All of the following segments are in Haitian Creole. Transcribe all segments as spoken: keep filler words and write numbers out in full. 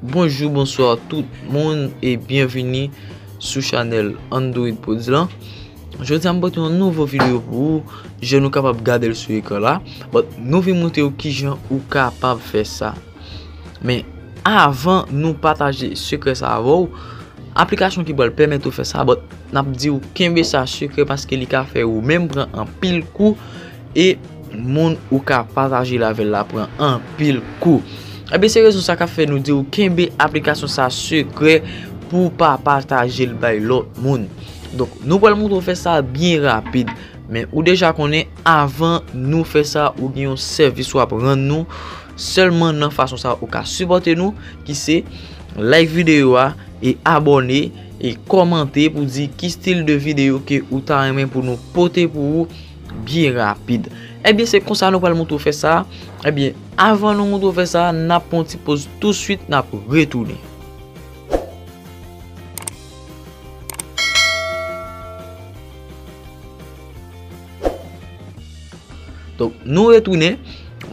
Bonjou, bonswa tout moun e byenvini sou chanèl Android Pods lan. Jodi a m pote yon nouvo videyo pou ou, jan nou kapab gade l sou ekran la. But nou vin montre w kijan ou kapab fè sa. Men avan nou pataje sekrè sa avè w, aplikasyon ki pral pèmèt ou fè sa, but n ap di w kenbe sa sekrè paske li ka fè ou menm pran anpil kou e moun ou ka pataje l avè l la pran anpil kou. Ebyen, se rezon sa k ap fè nou di w kenbe aplikasyon sa sekrè pou w pa pataje l bay lòt moun. Donk, nou pral montre w fè sa byen rapid. Men ou deja konnen, avan nou fè sa, ou gen yon sèvis w ap rann nou sèlman nan fason sa ou ka sipòte nou, ki se like videyo a e abòne e kòmante pou di ki stil de videyo ke ou ta renmen pou nou pote pou ou byen rapid. Ebyen, se konsa nou pral montre w fè sa. Ebyen, avan nou montre w fè sa, n ap pran yon ti poz touswit, n ap retounen. Donk, nou retounen.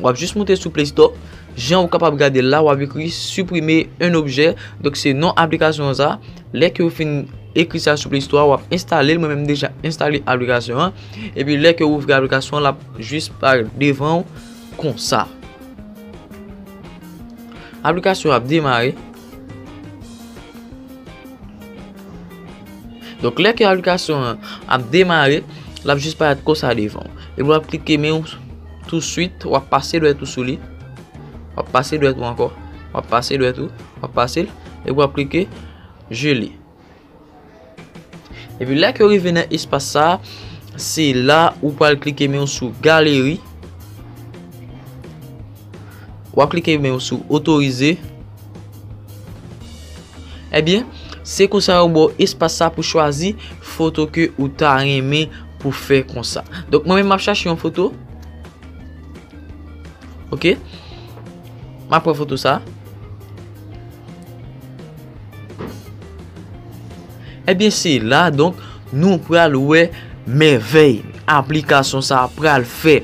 W ap jis moute sou Play Store. Jan ou kapab gade la, w ap ekri supprimer un objet. Donk, se non aplikasyon an sa. Lè ke w fin ekri sa sou Play Store, w ap enstale l. Mwen menm deja enstale aplikasyon an. Epi, lè ke w ouvri aplikasyon an, l ap jis parèt devan w konsa. Aplikasyon ap demare. Donk, lè ke aplikasyon an ap demare, l ap jis parèt konsa devan w. Epi w ap klike men w touswit, w ap pase dwèt ou sou li. W ap pase dwèt ou ankò. W ap pase dwèt ou, w ap pase l. Epi w ap klike jele. Epi lè ke w rive nan espas sa, se la ou pral klike men w sou galeri. W ap klike men w sou otorize. Ebyen, se konsa yo ba w espas sa pou chwazi foto ke ou ta renmen pou fè konsa. Donk, mwen menm m ap chache yon foto. Ok. M ap pran foto sa. Ebyen, se la, donk, nou pral wè mèvèy aplikasyon sa pral fè.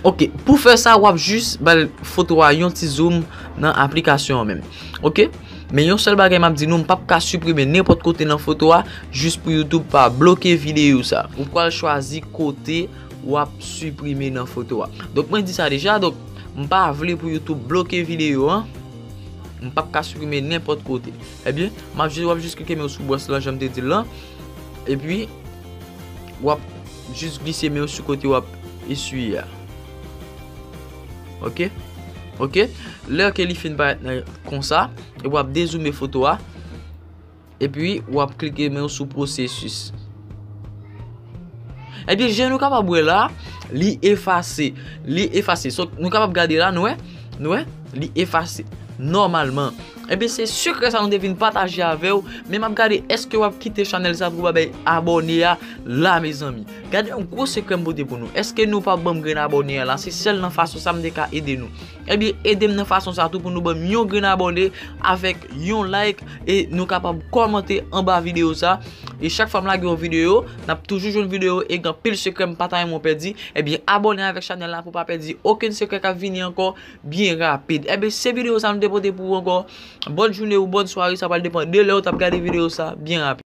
Ok, pou fè sa, w ap jis ba l foto a yon ti zoom nan aplikasyon an menm. Ok? Men yon sèl bagay m ap di nou, m p ap ka siprime nenpòt kote nan foto a, jis pou YouTube pa bloke videyo sa. Ou pral chwazi kote w ap siprime nan foto a. Donk, mwen di sa deja, donk, m pa vle pou YouTube bloke videyo an. M p ap ka siprime nenpòt kote. Ebyen, m ap jis, w ap jis klike men w sou bròs lan, jan m te di l lan. Epi, w ap jis glise men w sou kote w ap eswiye a. Ok? Ok? Lè ke li fin parèt nan konsa, epi w ap dezoome foto a. Epi, w ap klike men w sou pwosesis. Ebyen, jan nou kapab wè la, li efase. Li efase. So, nou kapab gade la, nou wè? Nou wè? Li efase. Nòmalman. Ebyen, se sekrè sa nou te vin pataje avè w. Men m ap gade, èske w ap kite chanèl sa pou w pa bay abòne a la, mezanmi? Gade yon gwo sekrè m pote pou nou. Èske nou pa ban m grenn abòne a la? Se sèl nan fason sa m te ka ede nou. Ebyen, ede m nan fason sa tou pou nou ban m yon grenn abòne avèk yon like e nou kapab kòmante anba videyo sa. E chak fwa m lage yon videyo, n ap toujou jwenn videyo e gen anpil sekrè m pa ta renmen w pèdi. Ebyen, abòne avèk chanèl la pou w pa pèdi okenn sekrè k ap vini ankò byen rapid. Ebyen, se videyo sa nou te pote pou ou ankò. Bòn jounen ou bòn sware, sa pral depann de lè ou t ap gade videyo sa byen rapid.